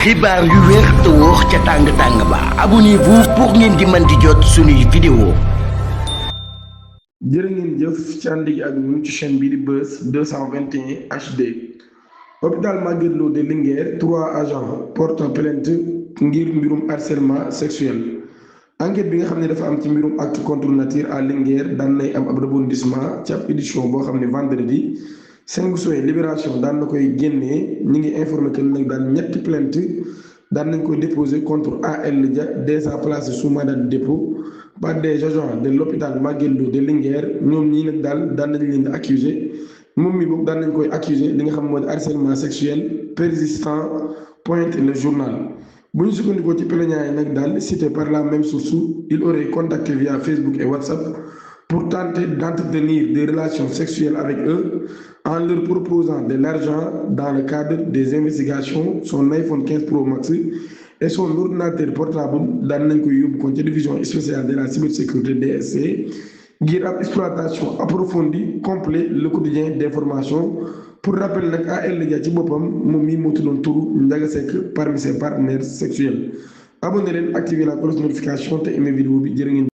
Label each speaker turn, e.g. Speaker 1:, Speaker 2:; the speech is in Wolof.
Speaker 1: xibaar yu wér te wóor ca tàng-tàng ba abonnez-vous pour ngeen di mën di jot suñuy vidéo.
Speaker 2: jërë ngeen jëf ci ànd gi ak ñun ci chaîne bii di Buzz 221 HD. hôpital Magatte Lô de Linguère 3 agents portent plainte ngir mbirum harcèlement sexuel. enquête bi nga xam ne dafa am ci mbirum acte contre nature à Linguère daan nay am ab rebondissement ci ab édition boo xam ne vendredi 5 juin Libération daan na koy génnee ñi ngi informé que nag daan ñetti plainte daan nañ koy déposé contre AL Dia déjà placé sous mandat de dépôt par des agents de l'hôpital Magatte Lô de Linguère ñoom ñii nag daal daan nañ leen di accusé moom mi boobu daan nañ koy accusé li nga xam moo di harcèlement sexuel persistant pointe le journal. bu ñu sukkandikoo ci plaignant yi nag daal cité par la même source il aurait contacté via Facebook et WhatsApp pour tenter d'entretenir des relations sexuelles avec eux en leur proposant de l'argent dans le cadre des investigations. Son iPhone 15 Pro Max et son ordinateur portable daan nañ koy yóbbu kon ca division spéciale de la cybersécurité DSC ngir ab exploitation approfondie complet le quotidien d'information. pour rappel nag AL Dia ci boppam moom mii moo tuddoon turu Ndiaga Seck parmi ses partenaires sexuels. abonné leen activer la cloche notification te aimé vidéo bi jërë ngeen